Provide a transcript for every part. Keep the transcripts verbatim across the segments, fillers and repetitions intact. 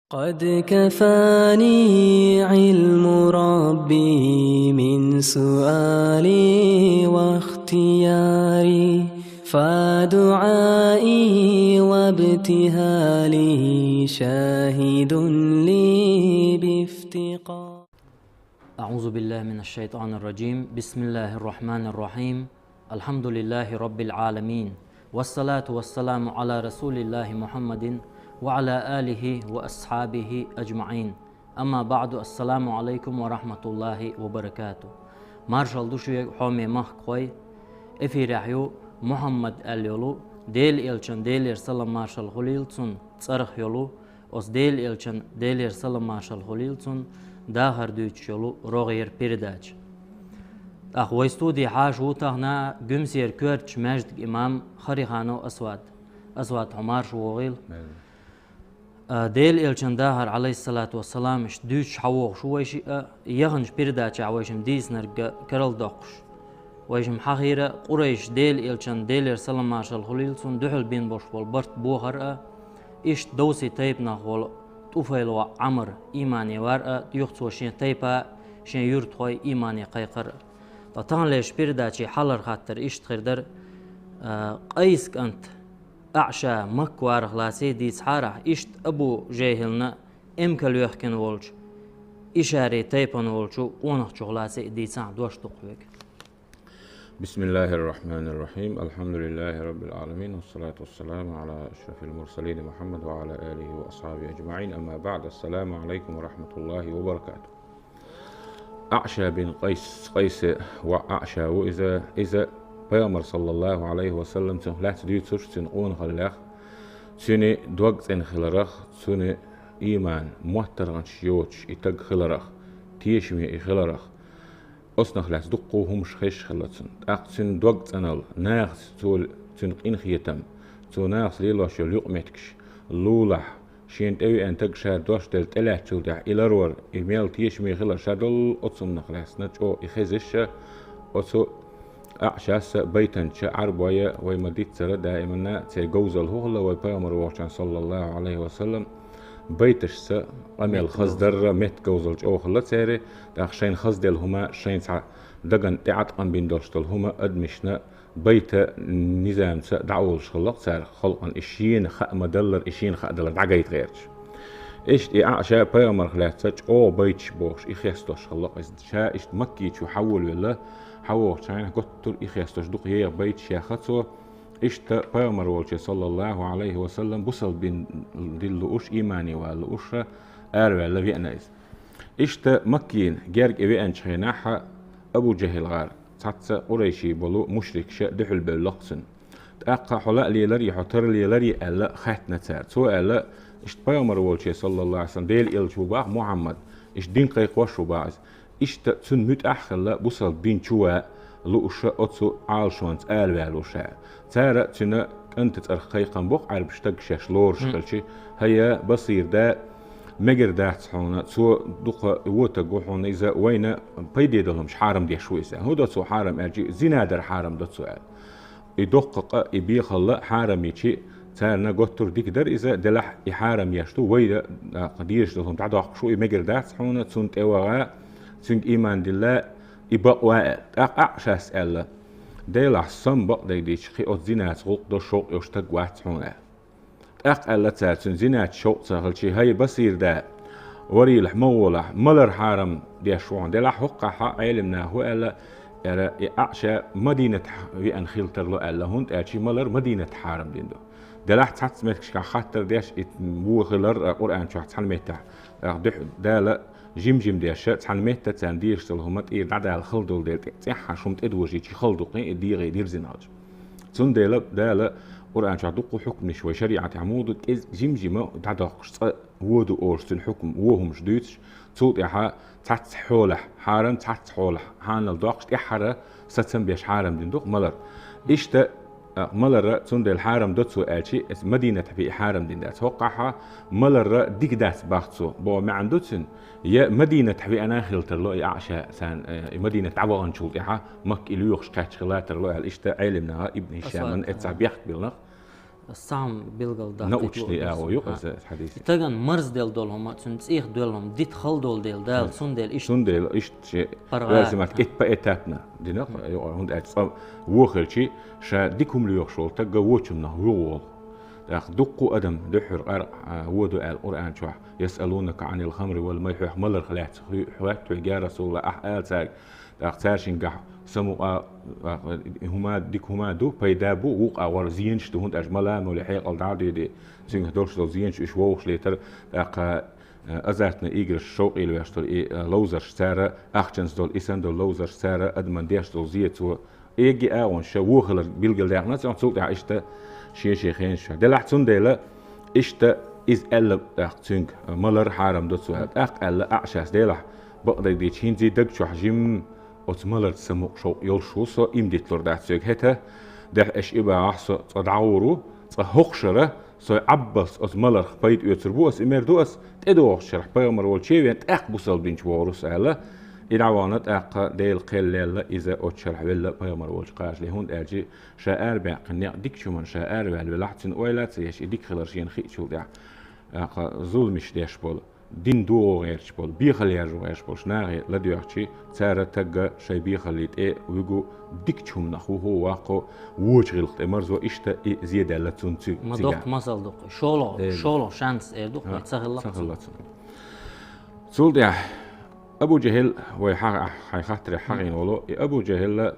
قد كفاني علم ربي من سؤالي واختياري، فدعائي وابتهالي شاهد لي بافتقار. أعوذ بالله من الشيطان الرجيم. بسم الله الرحمن الرحيم. الحمد لله رب العالمين. والصلاة والسلام على رسول الله محمد وعلى آله وأصحابه أجمعين. أما بعد. السلام عليكم ورحمة الله وبركاته. Маршал ду шуьга, хьоме махкахой. Эфирехь ю Мухьаммад аьлла йолу, Делан элчан, Делера салам маршал хуьлийла цунна, цӀарах йолу, оцу Делан элчан, Делера салам маршал хуьлийла цунна, дахар дуьйцуш йолу рогӀера передача. ТӀаккха вай студи хьаша ву тахана Гуьмсера коьртачу маьждиг имам Хариханов Асвад. Асвад, хьо марша вогӀийла. А, Делан элчан дахар, Ӏалайхиссалату вассалам, иштта дуьйцуш хьавогӀуш ву вай шиъ а, яханчу передачехь вай шимма дийцинарг карладоккхуш. Вай шимма хьахийра Къурайш Делан элчан, Делера салам маршал хуьлийла цунна, дуьхьал бина болуш болу барт бохар а, иштта Довси тайпанах волу ТӀуфайл воӀ Ӏамр иймане вар а, юха цо шен тайпа, шен юьртахой иймане кхайкхар а. Ткъа таханлерчу передаче хьалхара хаттар иштта хир дара, а, Къайс кӀант АӀша Макка варах лаций дийцахьарахь, иштта Абу ЖехӀилна эмкал йоьхкина волчу Ишари тайпана волчу къонахчух лаций дийцахь, дош ду-кх хьоьга. بسم الله الرحمن الرحيم. الحمد لله رب العالمين، والصلاة والسلام على أشرف المرسلين محمد وعلى آله وأصحابه أجمعين. أما بعد، السلام عليكم ورحمة الله وبركاته. АӀша бин Къайс, Къайсе воӀ АӀша ву иза. Иза Пайхамар, саллаллаху Ӏалайхи ва саллам, цунах лаьцна дуьйцурш цуьнан къонахаллех, цуьнан дог цӀена хиларах, цуьнан ийман моттаргӀанаш йоцуш и таг хиларах, тешаме и хиларах, оцунах лаьцна дуккха хӀумаш хезаш хилла цунна. ТӀаккха цуьнан дог цӀанал, нахаца цо, цуьнан къинхетам, цо нахаца лелош йолу юкъаметтигаш, лулахь, шена тӀевеана таг ша дош делла тӀелаьцначул тӀаьхьа и ларвар, и мел тешаме хилар ша долу оцу хӀуманах лаьцна чӀогӀа и хезаш а, оцу АӀшас а, байтанча Ӏарбойн а, вай ма-диццара, даиманна церан говзалла хӀун хилла, вай Пайхамар вогӀучохь, саллаллаху Ӏалайхи ва саллам, байташца къамел хаздар а, меттан говзалла чӀогӀа хилла церан, тӀаккха шайна хазделла хӀума, шайна цхьа дагна тӀеӀаткъам бина долуш долу хӀума адамашна байтан низамца дӀа а волуш хилла-кх цара, халкъана и шена хаа ма-даллара, и шена хаа далар дӀагайта гӀерташ. Иштта и АӀша Пайхамарх лаьцна чӀогӀа байташ бохуш, и хестош хилла-кх иза. Ша иштта Макке чу хьан волавелла, хьан вогӀучу хенахь готтур и хестош дукха еха байташ яьхна цо. Иштта Пайхамар волчу, саллаллаху Ӏалайхи ва саллам, бусалба дин дилла лууш, иймане вала лууш, араваьлла веана иза. Иштта Маккина герга и веанчу хенахь Абу ЖахӀил гӀар, цхьацца къурайший болу мушрикаша дуьхьал бевлла-кх цунна. ТӀаккха хьо лаа леларий, хьо тарлеларий аьлла, хаьттина цара. Цо аьлла, иштта Пайхамар волчу, саллаллаху Ӏалайхи ва саллам, Делан элча ву боху Мухьаммад, иштта дин кхайкхош ву боху иза. Иштта цунна муьтӀахь а хилла, бусалба дин чу ван лууш оцу Ӏалашонца араваьлла ву ша. Цара цуьнан кӀанта цӀарах кхайкхам бо-кх Ӏаьрбаша, стаг шаьш лоруш хилча, хӀай, Басир да, мегар дац хьуна, цо дукха вон стаг ву хьуна, иза вайна пайде долу хӀумаш хьарам деш ву иза. ХӀун до цо хьарам аьлча, зина дар хьарам до цо аьлла. И доккха къа, и бехалла хьарам йича, царна готтур дика дара иза, делахь и хьарам еш ду, вай а, дезаш долу хӀума дӀадоккхуш ву, и мегар дац хьуна, цунна тӀеваха, цуьнга ийман дилла, и бакъ ван аьлла. ТӀаккха АӀшас аьлла, Делахь, сан бакъдерг дийцича, кхин оцу зинаца гӀуллакх до шовкъ йолуш стаг вац хьуна аьлла. ТӀаккха аьлла цара, цуьнан зинаца шовкъ ца хилча, хӀай, Басир да, варийлахь, ма гӀолахь, малар хьарам деш ву хьуна. Делахь хӀокхахь Ӏелам наха хӀун аьлла, ара, и АӀша Мадинатахь веана хила тарло аьлла, хӀунда аьлча малар Мадинатахь хьарам дина ду. Делахь цхьацца меттигашкахь хаттар деш, и вон хилар а Къуръан чохь цхьана меттехь, а, дуьхьа Дала жим-жим деш, цхьана метта царна дезаш долу хӀума тӀера дӀадала хала долу дела, тӀе-, цӀеххьана хӀума тӀедожийча хала ду-кх и, дегӀе дирзина хилча. Цундела Дала Къуръан чохь дуккха хӀукманаш вай шариӀатехь муха ду, кӀезиг жим-жима дӀадоккхуш, цкъа вон ду олуш цуьнан хӀукм, вон хӀумаш дуьйцуш, цул тӀаьхьа цхьацца хьолахь хьарам, цхьацца хьолахь хьанал доккхуш, тӀаьххьара сацам беш хьарам дина ду-кх малар. Иштта, а, малар цундела хьарам до цо аьлча, иза Мадинатахь веа хьарам дина дац. ХӀокхахь малар дика дац боху цо, боху маьӀна ду цуьнан, я Мадинатахь веана хила тарло и АӀша, царна, э, и Мадинат дӀаваханчул тӀаьхьа Макка и лоьхуш кхаьчча хила тарло аьлла, иштта Ӏелам наха, Ибн Хишаман, эццахь бехк биллинарг. Сам билгал да Научный агӀо ю иза хьадис. Таган марз дел дол хӀума, цун цӀих дол хӀума, дит хал дол дел дал, цун дел иш. Цун дел ишт ше ПаргӀа. Васимат эт по этапно. Динах, хӀунда ач цӀа вохелчи, ша дикум лёхшол тагга вочумнах вугъол. ТӀаккха дукку адам дуьххьур къар воду ал Къуръан чохь. يسألونك عن الخمر والميسر, хьох маларх лаьцна хӀу-, хӀоттуьга, я Расулла, ахь ала цаьрга. ТӀаккха цаьршингахь самукъа, тӀаккха хӀума, дика хӀума ду, пайда бу, вукъа вара зенаш ду, хӀунда аьлча мала а моле хьекъал дӀа а дуьйди, цуьнгахь долуш долу зенаш уьш вовшах летар, тӀаккха, э, азартный играш шовкъийла веш долу и, э, ловзарш цара, ахчанца долу, исан долу ловзарш цара, адаман деш долу зецо, эгги агӀонаш ша вохалар билгалдаьккхина, цул тӀаьхьа иштта шен-шен хенаш ша. Делахь цундела иштта иза аьлла тӀаккха цуьнга, э, малар хьарам ду цо аьлла. ТӀаккха аьлла Ӏашас, делахь, бакъдерг дийча, хӀинца даг чохь жим оцу маларца самукъа шовкъ йолуш ву со, им дитлур дац соьга хӀета, дехьа аша и багӀахь со цкъа дӀагӀур ву, цкъа хӀокху шара со Ӏаббалц оцу маларх пайда оьцур бу ас, и мер ду ас, тӀедогӀучу шарахь пайхамар волчу вен тӀаккха бусалба динчу вогӀур ву со аьлла, и дӀавахана тӀаккха Делан кхел лелла, иза оцу шарахь велла пайхамар волчу кхачале, хӀунда аьлча ша арабаьккхина некъ дикачу хӀуманна ша араваьлла велахь, цуьнан ойла а ца еш, и дика хилар шена хиъчул тӀаьхьа, тӀаккха зуламаш деш болу, дин догӀу гӀерташ болу, бехал яржо гӀерташ болуш нахе ладоьгӀчи, цара тагга шайн бехаллий тӀе вуьгу, дикачу хӀуманах вуху, ваккху, вочу гӀиллакх тӀе марзо, иштта и зедаьлла цунна цуьнга. Ма доккха масал дукха. Шоло, Дела. Шоло шанс эр дукха, ца хилла. Ца хилла цунна. Цул тӀаьхьа Абу Жахил, вай хьагӀ-, хьайн хаттаре хьагӀийна волу, и Абу Жахилла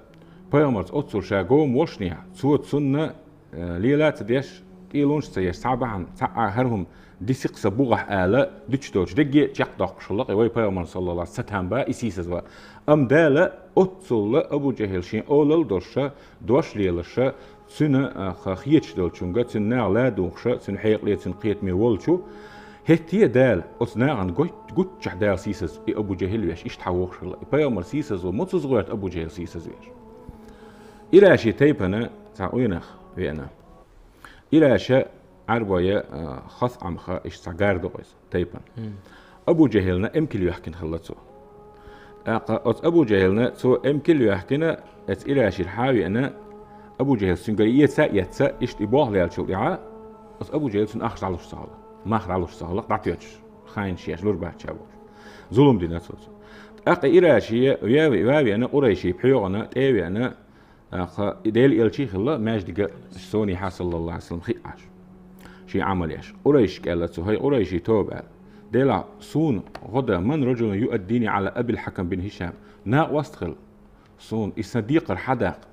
пайхамарца оццул ша гома волушнехь, цо цунна Э, лела а ца деш, тӀелунаш а ца еш, цхьа бахьана, цхьа а хӀара хӀума дисикх сан бугӀахь ала, дуьтуш долчу дегге а чекхдоккхуш хилла, и вай пайхамар саллаллаху алейхи ва саллям, сан там ба, и сийсаз ван. Амма Дала оццулла Абу Жахил шен олалла долуша, дош лелаша, цуьнан, а, ха-, хеташ долчунга, цуьнан наха ладугӀуша, цуьнан хьекъале, цуьнан кхетаме волчу, хӀетте а Дала, оцу нахана гой-, гуччахь Дала сийсаз и Абу Жахил веш, иштта хьан вохуш хилла. И пайхамар сийсаз ву, муцуза гӀоьрта Абу Жахил сийсаз веш. Ираши тайпана цхьа къонах веана. Ираша Ӏарбоя, а, Хасъамха иштта цхьа гар ду иза, тайпана. Абу Жахилна эмкил йоьхкина хилла цо. ТӀаккха оцу Абу Жахилна цо эмкил йоьхкина, эца Ирашира хьан а веана, Абу Жахил цуьнгара эца а эцна, иштта и болх леллачул тӀаьхьа, оцу Абу Жахил цунна ахча дӀалуш ца хилла. Мах дӀалуш ца хилла, дӀатоьттуш, хайн шеш лур бац ша бохуш. Зулум дина цо цунна. ТӀаккха Ираши вави-, вави ана Къурайши пхьоьгӀана, тӀе а веана, тӀаккха и Делан элчий хилла, маьждига сонехьа, саллаллаху алейхи ва саллям, хиъ Ӏаш. Шен Ӏамал еш. Къурайшка аьлла цо, хӀай Къурайши, тоба аьлла. Делахь, суна гӀо дан, ман раджулун юаддини Ӏала Абил Хьакам бин Хишам. Накъост хила. Суна, и сан декхар хьадаккха.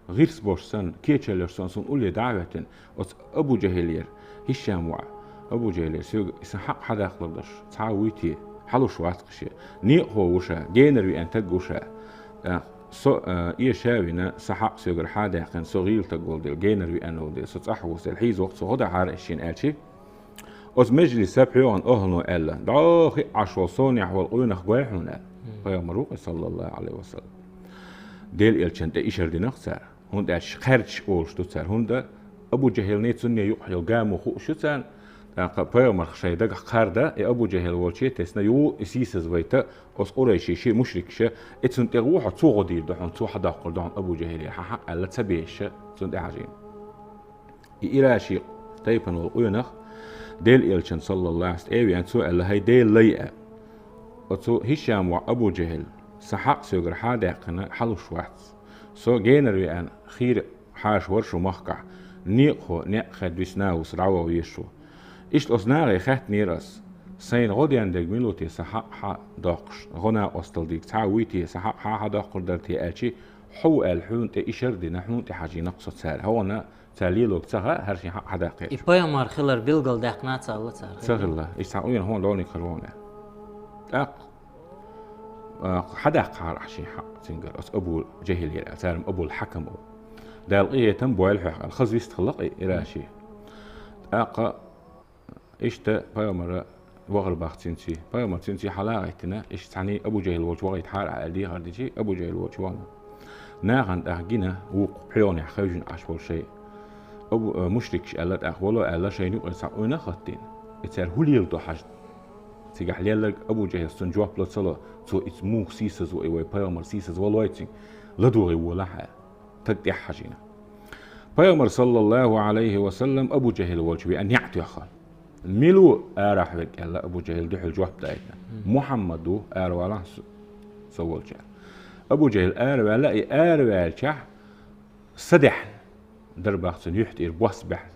ГӀирс бош санна, кечаллеш санна, суна улле дӀа а хӀоьттина, оцу Абу Жахилера, Хишам воӀа, Абу Жахилера, соьга и сан хьакъ хьадаккхалур долуш цхьа а вуй те, хьалуш вац-кх ша. Некъахо ву ша, генара веана таг ву ша. А, со, а, эша а вина, сан хьакъ соьгара хьадаьккхина, со гӀийла таг волу дела, генара веана волу дела, со цӀахь ву селла, хьийза воккха цо гӀо дан хьара аьлла шена аьлчи, оцу межлиса пхьоьгӀан охӀлано аьлла, дӀо хиъ Ӏаш волу сонехь волу къонах гой хьуна аьлла. Пайхамар ву-кх и, саллаллаху алейхи ва саллям. Делан элчан тӀе ишар динах цара. ХӀунда аьлча кхаьрдаш олуш ду цара. ХӀунда Абу Жахилний цунний юкъахь йолу гамо хууш ю царна, тӀаккха пайхамарх шайн дагахь кхарда, и Абу Жахил волче а тесна, юха и сийсазвайта, оцу къурайший ши мушрикша, и цунна тӀе гӀо хьо, цо гӀо дийр ду хьуна, цо хьадоккхур ду хьуна Абу Жахилера хьан хьакъ аьлла, ца безаша, цунна тӀе хьажийна. И Ираши тайпана волу къонах, Делан элчан саллаллаху алейхи ва саллям, тӀе а веана, цо аьлла, хӀай Делан лай а, оцу Хишам воӀа Абу Жахил, сан хьакъ соьгара хьадаьккхина, хьалуш вац. Со генара веана, хийра хьаша вара шу махкахь, некъахо некъ хедда висна ву со, дӀаваха везаш ву. Иштта оцу нахе хаьттинера ас, сайна гӀо ден дерг мила ву те сан хьакъ хьадоккхуш, гӀо накъостал дийриг цхьа а вуй те, сан хьакъ хьан хьадоккхур дара те аьлчи, хьо ву аьлла хьуна тӀе ишар а дина, хьуна тӀе хьажийна-кх со цара. ХӀокхунна цара лелорг ца хаьа, хӀара шен хьакъ хьадаккхийта. И пайхамар хилар билгал даьккхина ца аьлла цара. Ца хилла. Иштта хьан уйна хьуна дӀо никхар вовна. ТӀаккха а, хьадаккхахьара ахь шен хьакъ цуьнгара, оцу Абу Жахилера, цара-м Абул Хьакам олу. Дала къинхетам бойла хьох аьлла, хаза вист хилла-кх и Ираши. ТӀаккха иштта пайхамара вахар бахча цуьнций. Пайхамар цуьнций хьала а гӀеттина, иштта цхьаьний Абу Жахил волчу вахийтахьара аьлла дехар дичи, Абу Жахил волчу вахана. Нахана тӀаккха гина вукху пхьоьгӀанехь хевшина Ӏаш волу шайн. Абу, э, мушрикаш аьлла тӀаккха, вало аьлла, шайна юкъара цхьа къонах а хӀоттийна. И цара хӀун леладо хьажна. Цигахь лелларг Абу Жахилс цунна жоп ло ца ло, цо иза муха сийсазво, и вай пайхамар сийсазвалой цуьнга, ладогӀий волахь аьлла, таг тӀехь хьажийна. Пайхамар, саллаллаху Ӏалайхи ва саллам, Абу Жахьил волчу веана, неӀ тоьхна. «Мила ву арахь верг?» – аьлла, Абу Жахьил дуьхьал жоп даийтина. «Мухьаммад ву, аравалахь со, со волчара». Абу Жахьил араваьлла, и араваьллачохь садаьхьна дара бах цуьнан юьхь тӀера бос баьхна.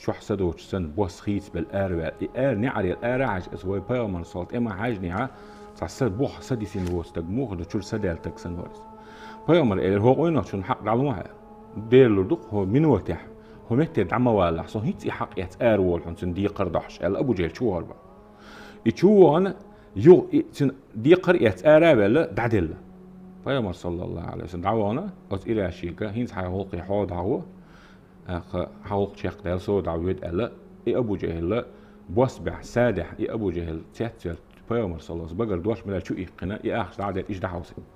Чохь са доцуш санна, бос хийца белла араваьлла. И ара неӀарера ара а хьаьжча, аса вай пайхамарна, саллаллаху Ӏалайхи ва саллам, тӀема хьаьжнехь, цхьа са, бух са дисина воцу стаг муха ду, чуьра са даьлла стаг санна вара иза. Пайхамар элира: «ХӀокху къуьнах чунна хьакъ дӀалохьа». «Дера лур ду-кх, хӀокху минотехь, хӀокху метте дӀа ма валалахь, со хӀинцца и хьакъ эцна ара волу хьуна цуьнан декхар а дохьуш», – аьлла, Абу Жахьил чу вахара бах. И чу а вахана, юха и цуьнан декхар а эцна ара а ваьлла, дӀаделла. Пайхамар, саллаллаху Ӏалайхи ва саллам, дӀавахана, оцу ирашига: «ХӀинца хьайн гӀуллакхе хьо дӀагӀо, тӀаккха хьан гӀуллакх чекхдала, со дӀавоьду», – аьлла, и Абу Жахьил бос баьхна, садаьхьна, и Абу Жахьил цецваьлла, Пайхамар, саллаллаху Ӏалайхи ва саллам, багара дош мел чу иккхина, и ахча дӀа а дина, иштта дӀахьовсийна.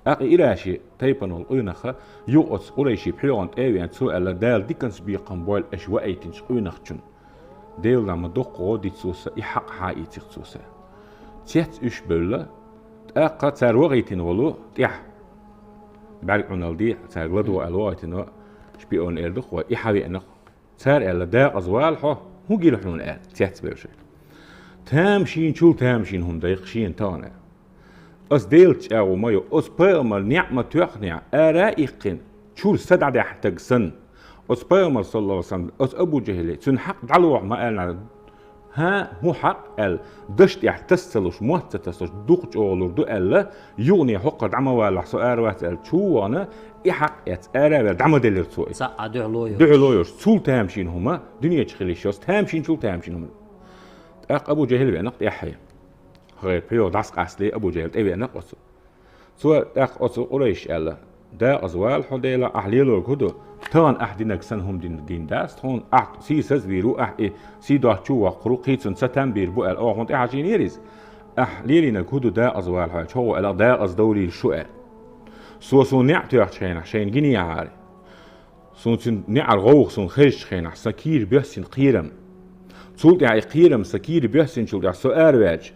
ТӀаккха и ираши тайпана волу къуьнах юха оцу Къурайши пхьоьгӀана тӀе а веана, цо аьлла: «Дала диканца бекхам бойла аша ваийтинчу къуьнах чунна. Делан ма доккха гӀо дитцо сан, и хьакъ хьа а ийцийла цо сан». Цец уьш бевлла, тӀаккха цара вахийтина волу тӀаьхьа, бӀаьрг Ӏуналла де, цаьрга ладогӀа аьлла вахийтина шпион эр ду-кх вай, и хьавеана-кх. Цара аьлла: «Декъаза вала хьо, хӀун гира хьуна?» – аьлла, цецбевши. «Тамашийначул тамашийна хӀума дай-кх шена тахана», – аьлла. «Ас Делаца чӀагӀо ма йо, ас пайхамар неӀ ма тоьхнехь, ара а иккхина, чуьра са дӀадаьхьна стаг санна, ас пайхамар, саллаллаху Ӏалайхи ва саллам, ас Абу Жахьиле, цуьнан хьакъ дӀалохьа ма аьлла, хӀан, хӀун хьакъ?» – аьлла, дашна тӀехь тасцалуш, мотт ца тасалуш, дукха чӀогӀа лур ду аьлла, юхане хӀокхара дӀа ма валалахь, со ара вац аьлла, чу а вахана, и хьакъ эцна ара а ваьлла, дӀа ма делира цо иза. Цхьа а дуьхьало йоцуш. Дуьхьало йоцуш, цул тамашийна хӀума дуьнен чу хила йиш йоцу, тамашийначул тамашийна хӀума. ТӀаккха Абу Жахьил веана-кх тӀаьххье. ХӀара пхьоьгӀа дӀасакъастале, Абу Жахьил тӀевеана-кх оцу. Цо тӀаккха оцу Къурайши аьлла: «Декъаза вала хьо, Делан, ахь лелорг хӀун ду? Тахана ахь динарг санна хӀума дина, дина дац тхуна, ахь сийсаз а вийр ву, ахь и сий доцчу а воккхур ву, кхин цунна ца там бийр бу», – аьлла, оха хьуна тӀехьажийнера иза. «Ахь лелийнарг хӀун ду, декъаза вала хьо?» аьлча, хӀокхо аьлла: «Декъаза довлийла шу», – аьлла. «Со суна неӀ тоьхначу хенахь шайна гинехьара. Суна цуьнан неӀар гӀовгӀа суна хезачу хенахь, сан кийра боьссина кхерам. Цул тӀаьхьа и кхерам сан кийра боьссинчул тӀаьхьа со араваьлча,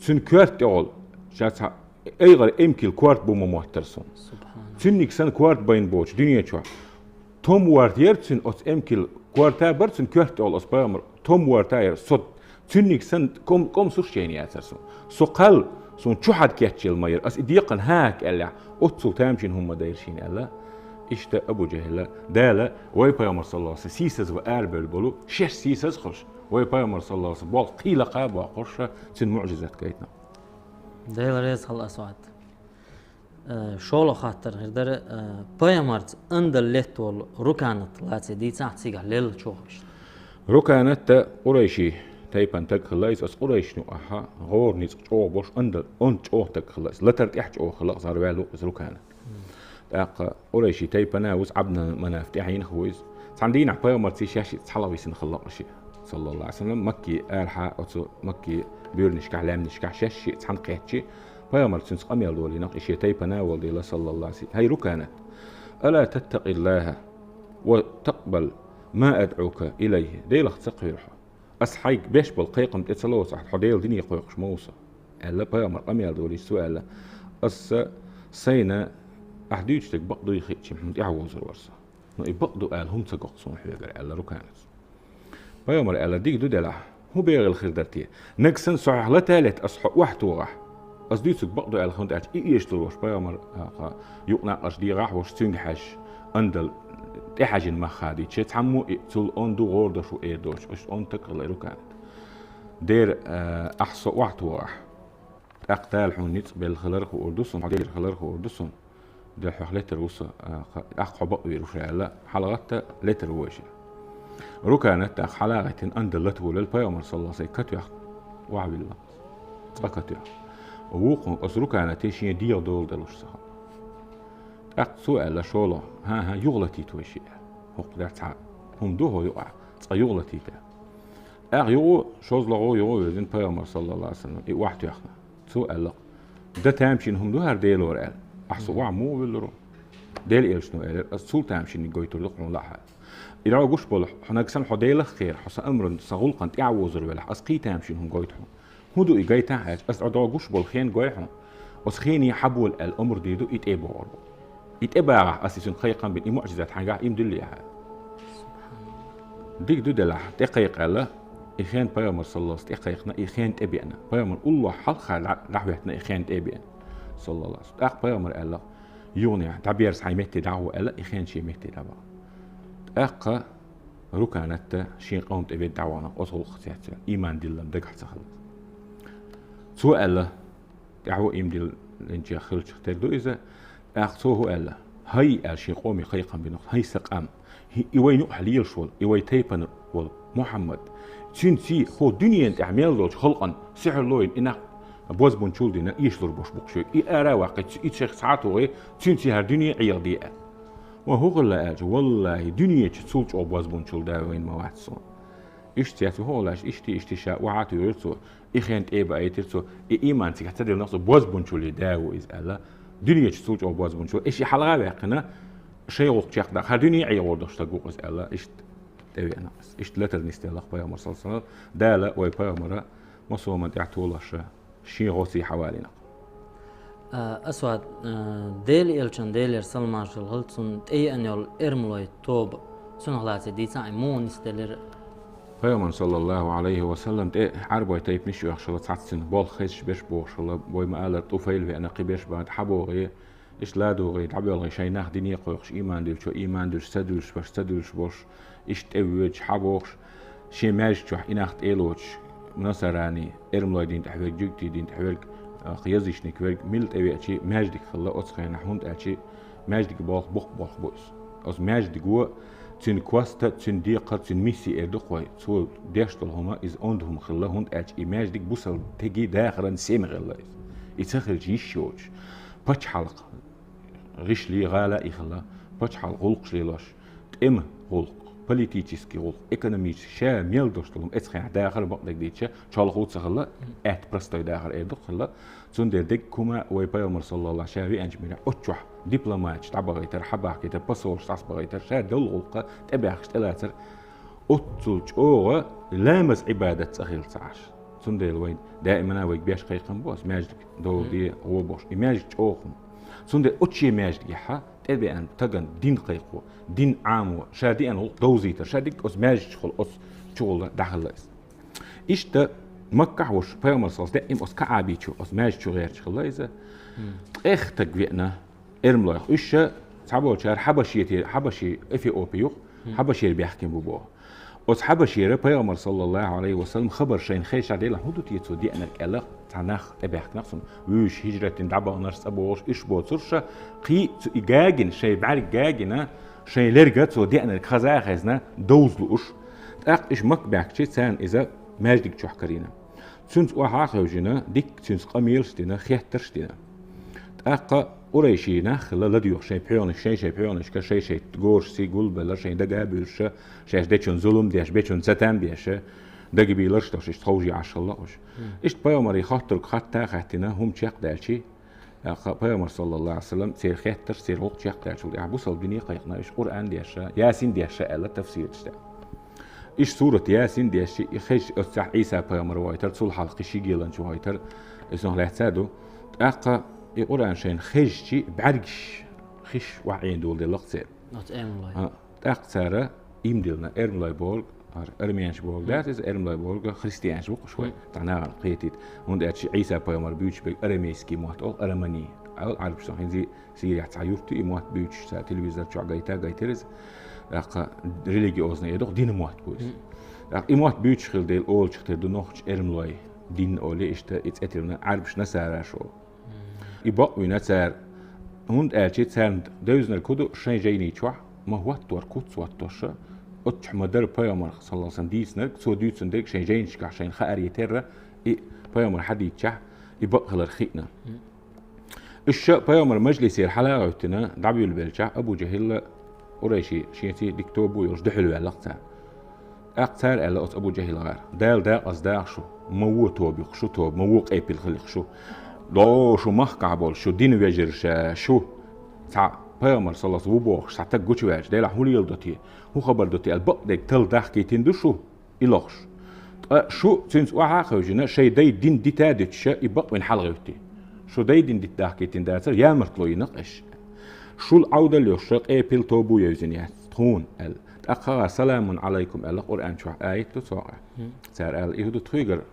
цуьнан коьрта тӀехула, ша цхьа айгӀара эмкал корта бу ма моттара суна. Субханалла. Цуьнниг санна корта байна боцуш дуьне чохь. Том ворта яра цуьнан оцу эмкал корта а бара цуьнан коьрта тӀехула оцу пайхамар, том ворта а яра со. Цуьнниг санна ком-, кӀомсуш шайна яцара суна. Со кхалла, суна чу хьада кечъелла ма яра. Ас и декхарна хӀан аьлла аьллехь, оццул тамашийна хӀума ма дайра шена», – аьлла. Иштта Абу Жахьила, Дала вай пайхамар, саллаллаху Ӏалайхи ва саллам, сийсаза ва арабевлла болу, шаьш сийсаза хуьлуш, вай пайхамар, саллаллаху Ӏалайхи ва саллам, болх кхийла кхаба боккхуш, цуьнан муӀжизат гайтина. Дела реза хила, Асвад. Э, шолгӀа хаттар хир дара, э, пайхамарца андал летта волу Руканат лаций дийцахь, цигахь лелла чохь иштта. Руканат а Къурайши тайпана таг хилла иза, аса Къурайшна юкъахь гӀора ницкъ чӀогӀа болуш, андал, онда чӀогӀа таг хилла иза, латар тӀехь чӀогӀа хилла, зӀар ваьлла ву иза Руканат. ТӀаккха Къурайши тайпана а ву иза, Ӏабду Манаф тӀаьхьенах а ву иза. Цхьана дийнахь пайхамарций шаьш цхьалха висина хилла ша, саллаллаху Ӏалайхи ва саллам, Макки арахьа оцу Макки буьрнашкахь, лаьмнашкахь шаьш цхьаьна кхетчи, пайхамар цуьнца къамел долийна-кх, и шен тайпана а волу дела, саллаллаху Ӏалайхи ва саллам: «ХӀай Руканат, ала таттакъиллаха ва такъбал ма адӀука илайхи? Делах ца кхоьру хьо? Ас хьайга беш болу кхайкхам тӀе ца лоцахь, хьо Делан дине кхойкхуш ма ву со», – аьлла, пайхамар къамел долийча, цо аьлла: «Аса сайна ахь дуьйцуш дерг бакъ дуй хиъча, хьуна тӀаьхьавозур вара со. Но и бакъ ду ала хӀума ца го-кх суна хьоьгара», – аьлла Руканас. Пайхамар аьлла: «Дика ду делахь, хӀун бегӀийла хир дара те? Нагахь санна со хьох лата а летта, ас хьо охьатохахь, ас дуьйцург бакъ ду аьлла, хӀунда аьлча и эшалур ву аш пайхамар, а, юкъ-накъарш дегӀахь, ваш цуьнгахь хьаьжча, андал тӀехьаьжжина мах хадийча, цхьаммо а и цул онда ду, гӀора дошо эр доцуш, аш онда таг хилла и Руканат. Дера, а, ахь со охьатохахь, тӀаккха Дала хьуна ницкъ белла хилар хуур ду суна, хьо дезар хилар хуур ду суна. Делахь хьох летар ву со, а, кха-, тӀаккха хьо бакъвийр ву ша», – аьлла, хьалагӀатта летар ву вайша. Руканат тӀаккха хьалагӀиттина андал латаволавелла, пайхамар, саллаллаху Ӏалайхи ва саллам, катоьхна охьавилла. Цкъа катоьхна. Вукхун оцу Руканате шен дегӀан дола далуш ца хилла. ТӀаккха цо аьлла шолгӀа: «ХӀан-хӀа, юха латийта вайша», – аьлла. «ХӀокху дерг цхьа хӀума ду хьо юкъахь, цкъа юха латийта». ТӀаккха юха, шозлагӀа юха вирзина пайхамар, саллаллаху Ӏалайхи ва саллам, и охьатоьхна. Цо аьлла: «Дан тамашийна хӀума ду хӀара Делора», – аьлла. «Ахь со охьа муха вуьллур ву?» Делан элчано элира: «Ас цул тамашийниг гойтур ду-кх хьуна лаахь». И дӀо гуш болу, хьо нагахь санна хьо Делах кхера, хьо сан амран, сан гӀуллакхана тӀаьхьавозур велахь, ас кхин тамашийна хӀума гойту хьуна. ХӀун ду и гайтахь аьлча, ас дӀо гуш болу хен гой хьуна. Оцу хене хьабола аьлла амр дийр ду, и тӀе а бохур бу. И тӀебагӀахь ас и цуьнан кхайкхам бина, и муӀжизат хьайгахь, им дуьллий ахьа? Дика ду делахь, тӀекхайкха аьлла, и хен пайхамар саллаллаху тӀекхайкхина, и хен тӀебеана. Пайхамар уллохь хьалха дӀа-, дӀахӀоьттина, и хен тӀебеана. Саллаллаху. ТӀаккха пайхамар аьлла, юханехь, дӀаберза хьайн метте дӀагӀо аьлла, и хен шен метте дӀабаха. ТӀаккха Руканатта шен къоман тӀе ведда дӀавахана, оцу гӀуллакхах цецваьлла, ийман диллина дагахь ца хилла. Цо аьлла, тӀаьхьо ийман диллинчех хиллачух тера ду иза, тӀаккха цо хӀун аьлла, хӀай аьлла шен къоме кхайкхам бина, хӀай сан къам, хӀи-, и вайн юкъахь лелаш волу, и вайн тайпана волу Мухьаммад, цуьнций хӀокху дуьненан тӀехь мел долчу халкъана сихьр лойна, и нах бозбунчалла дина, ийшалур болуш бу-кх шоьга. И ара а ваккхий, и шех схьа а тухий, цуьнций хӀара дуьне а Ӏехадо аьлла. Ва хӀун хилла аьлча, валлахӀи, дуьнен чу цул чӀогӀа бозбунчалла да вайна ма вац суна. Иштта цецваьлла, хӀун хилла аьлча, иштта, иштта ша охьа а туьйхира цо, и хен тӀе а баийтира цо, и ийман цигахь ца диллинарх цо, бозбунчаллий да ву иза аьлла. Дуьнен чу цул чӀогӀа бозбунчалла. И шиъ хьалха а ваьккхина, шайн гӀуллакх чекхдаккха, хӀара дуьне а Ӏехор долуш стаг ву-кх иза аьлла, иштта тӀевеана иза. Иштта латар нисделла-кх пайхамар саллаллаху алейхи ва саллам. Дала вай пайхамара массо а хӀуманна тӀехь толаша, шен гӀо сий хьавалийна-кх. А, Асвад, а, Делан элчан, Делера салам-маршалла хуьлда цунна, тӀееана йолу эрмалойн тоба, цунах лаьцна дийцахьа, муха нисделира? Пайхамар саллаллаху алейхи ва саллам тӀе Ӏарбойн тайпанаш а оьхуш хилла, цхьацца цуьнан болх хезаш берш бохуш хилла, вай ма-аллара, ТӀуфайл веана, кхин берш бахана, хьабогӀий, иштта ладугӀий, дӀабоьлхий шайн нах дине кхойкхуш, ийман дилличо ийман дуьллуш, ца дуьллуш берш ца дуьллуш болуш, иштта тӀе воьдуш, хьабогӀуш, шен маьждиг чохь и нах тӀе а лоцуш, насарани, эрмалойн дин тӀехь верг, жуьгтийн дин тӀехь верг, а, кхин язычник верг, милла тӀевеачий, маьждиг хилла оцу хенахь, хӀунда аьлча маьждиг болх боккха болх бу иза. Оцу маьждиго цуьнан коста, цуьнан декхар, цуьнан миссия эр ду-кх вай, цо деш долу хӀума, иза онда хӀума хилла, хӀунда аьлча и маьждиг бусалба стеган дахаран сема хилла иза. И ца хилча йиш йоцуш, пачхьалкх гӀишлий, гӀала а хилла, пачхьалкх гӀуллакхаш лелош, тӀеман гӀуллакх, политический гӀуллакх, экономический, ша мел долуш долу хӀума оцу хенахь дахар бакъдерг дийцича, чолхе ца хилла, аьтта простой дахар эр ду-кх хилла, цундела дерриг а хӀума вай пайхамар саллаллаху ша веанчу муьрехь оццу чохь дипломаташ дӀабахийтар, хьабахкийтар, посолаш дӀасабахийтар, ша долу гӀуллакх тӀебаьхкича тӀелацар, оццул чӀогӀа ламаз, Ӏибадат цӀа хилла ца Ӏаш. Цундела вайн даимана вайга беш кхайкхам бу аса, маьждиг довла де, гӀо бохуш. И маьждиг чӀогӀа хӀума. Цундела оцу шен маьждигехьа тӀебеана тагана дин кхайкхо, дин Ӏамо, ша деана гӀуллакх довзийтар, ша дика оцу маьждигчухула, оцу чухула дӀахилла иза. Иштта Маккахь волуш пайхамар саллаллаху даима оцу КаӀбичу, оцу маьждигчу гӀерташ хилла иза. Ткъех стаг веана, эрмалойх. Уьш ша цхьаболчара хьабаши те-, хьабаши, Эфиопи юха, хьабашера баьхкина бу боху. Оцу хьабашера пайхамар саллаллаху алейхи ва саллам хабар шайна хезча делахь, хӀун ду те цо деанарг аьлла, цхьа нах тӀебаьхкина-кх цунна. Вуьйш, хӀижрат дина дӀабаханарш, цӀа богӀуш, уьш боцурша, кхин а цу и гагина, шайн бӀаьрг гагина, шайн лерга цо деанарг хаза а хезна, довза лууш. ТӀаккха уьш Макка баьхкича, царна иза маьждиг чохь карийна. Цуьнца охьа а хевшина, дикка цуьнца къамелаш а дина, хеттарш а дина. ТӀаккха къурайшийн нах хилла ладоьгӀуш шайн пхьоьгӀанаш, шайн-шайн пхьоьгӀанашка, шайн-шайн горшций гулбелла, шайн дага а буьйлуш, шаьш дечунна зулам деш, бечунна сатам беш, дагабийларш а долуш, иштта ховший Ӏаш хилла уьш. Иштта пайхамаре хоттург хатта а хаьттина, хӀума чекхдаьлчий, тӀаккха пайхамар саллаллаху алейхи ва саллам церан хеттарш, церан гӀуллакх чекхдаьлчул тӀаьхьа бусалба дине кхайкхина, уьш Къуръан дешша, Ясин дешша аьлла тафсираш тӀехь. Иштта сурат Ясин дешча, и хезча, оцу цхьа Ӏийса пайхамар вайтара, цул хьалха кхин ши геланча вайтара, иза нах лаьцна а ду. ТӀаккха и Къуръан шайна хезчи, бӀаьргаш хиш охьаӀийна доладелла-кх церан. Оцу эрмалойн. А, тӀаккха цара ийман диллина, эрмалой бохург, хӀара армянаш бохург дац иза, эрмалой бохург христианаш бу-кх уьш вай, цхьа нахана кхетийта. ХӀунда аьлча Ӏийса пайхамар буьйцуш берг арамейский мотт олу, арамани. Ӏал-, Ӏарбашна хӀинца и Сириехь цхьа юрт ю, и мотт буьйцуш цара телевизор чохь гайта а гайтира иза. ТӀаккха религиозный эр ду-кх, динан мотт бу иза. ТӀаккха и мотт буьйцуш хилла дела олучух тера ду нохчаша эрмалой дин олий, иштта и цӀе тиллина Ӏарбаша насараш олу. И бакъвина цара, хӀунда аьлча царна девзинарг хӀун ду, шайн жайни чохь ма хӀоттор куц хӀоттоша, оццахь ма дара пайхамар саллаллаху алейхи ва саллам дийцинарг, цо дуьйцун дерг шайн жайнашкахь шайна хаарехь терра, и пайхамар хьадийцчахь, и бакъ хилар хиъна. Уьш ша пайхамар мажлисера хьала а гӀевттина, дӀабуьйлабелчахь, Абу Жахьилла къурайши шеца дика тоба а йолуш дуьхьал ваьлла-кх царна. ТӀаккха цара аьлла оцу Абу Жахьилгара: «Дала дакъаздаха шу, ма вон тоба ю-кх шу тоба, ма вон къепил хили-кх шу. До шу махкахь болу, шу динан вежарша, шу цхьа пайхамар саллаллаху ву бохуш, цхьа стаг гучуваьлча, делахь хӀун леладо те, хӀун хабар до те аьлла, бакъдерг талла дахкийтина ду шу?» И лохуш. Ткъа шу цуьнца охьа а хевшина, шайн дай дин дита а дуьтуша, и бакъвина хьалагӀевтти. Шу дай дин дита дахкийтина дацара, ямартло йина-кх аша. Шул Ӏовдал йолуш къепил тобу йевзина яц тхуна аьлла. ТӀаккха «Саламун Ӏалайкум» аьлла Къуръан чохь аят ду цо. Цара аьлла: «И хӀун ду тхоьгара?